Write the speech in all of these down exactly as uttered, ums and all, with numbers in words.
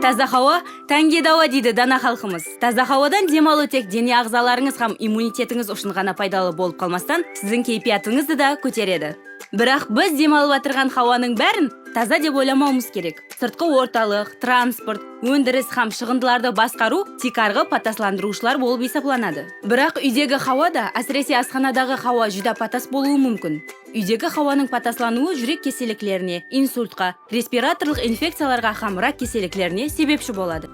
Taza hawa, táńge dawa, deydi dana xalqımız. Taza hawadan dem alıw tek dene aǵzalarıńız hám immunitetińiz ushın ǵana paydalı bolıp qalmastan, siziń keypiyatıńızdı da kóteredi. Biraq biz dem alıp atırǵan hawanıń bárin taza dep oylamawımız kerek. Sırtqı ortalıq, transport, óndiris hám shıǵındılardı basqarıw tiykarǵı pataslandırıwshılar bolıp esaplanadı. Biraq úydegi hawa da, ásirese asxanadaǵı hawa júdá patas bolıwı múmkin. Úydegi hawanıń pataslanıwı júrek keselliklerine, insultqa, respiratorlıq infekciyalarǵa hám rak keselliklerine sebepshi boladı.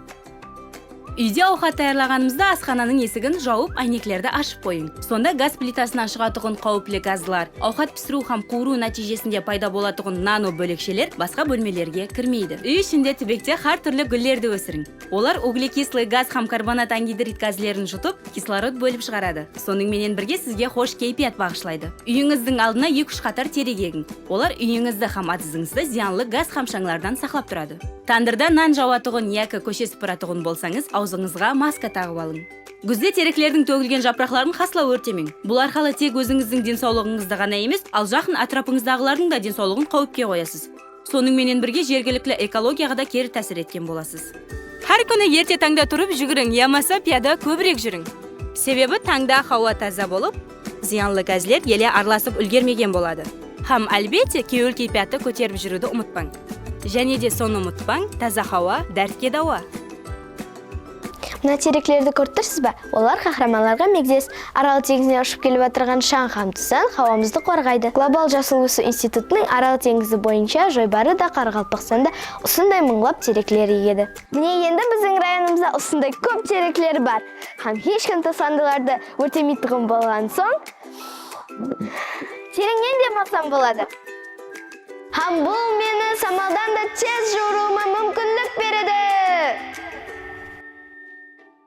Úyde awqat tayarlaǵanımızda asxananıń esigin jawıp, áyneklerdi ashıp qoyıń. Sonda gaz plitasınan shıǵatuǵın qáwipli gazlar, awqat pisiriw hám quwırıw nátiyjesinde payda bolatuǵın nano bóleksheler basqa bólmelerge kirmeydi. Úy ishinde tibekte hár túrli gúllerdi ósiriń. Olar uglekislый gaz hám karbonat angidrid gazlerin jutıp, kislorod bólip shıǵaradı. Sonıń menen birge sizge xosh keypiyat baǵıshlaydı. Úyińizdiń aldına eki-úsh qatar terek egiń. Olar úyińizdi hám atızıńızdı zıyanlı gaz hám shańlardan saqlap turadı. Tandırda nan jawatuǵın yaki kóshe sıpıratuǵın bolsańız, awzıńızǵa maska taǵıp alıń. Gúzde tereklerdiń tógilgen japıraqların hasla órtemeń. Bul arqalı tek ózińizdiń densawlıǵıńızdı ǵana emes, al jaqın átirapıńızdaǵılardıń da densawlıǵın qáwipke qoyasız. Sonıń menen birge jergilikli ekologiyaǵa da keri tásir etken bolasız. Hár kúni erte tańda turıp júgiriń yamasa piyada kóbirek júriń. Sebebi tańda hawa taza bolıp, zıyanlı gazler ele aralasıp úlgermegen boladı. Hám, álbette, kewil keypiyattı kóterip júriwdi umıtpań. Jáne de sonı umıtpań, taza hawa, dártke dawa. Mına tereklerdi kórip tursız ba? Olar qahramanlarǵa megdes. Aral teńizinen ushıp kelip atırǵan shań hám duzan hawamızdı qorǵaydı. Global jasıl ósiw institutınıń Aral teńizi boyınsha joybarı da Qaraqalpaqstanda usınday mıńlap terekler egedi. Mine, endi biziń rayonımızda usınday kóp terekler bar. Hám hesh kim tuslandılardı órtemeytuǵın bolǵan soń, tereńnen dem alsam boladı. Hám bul meni samaldan da tez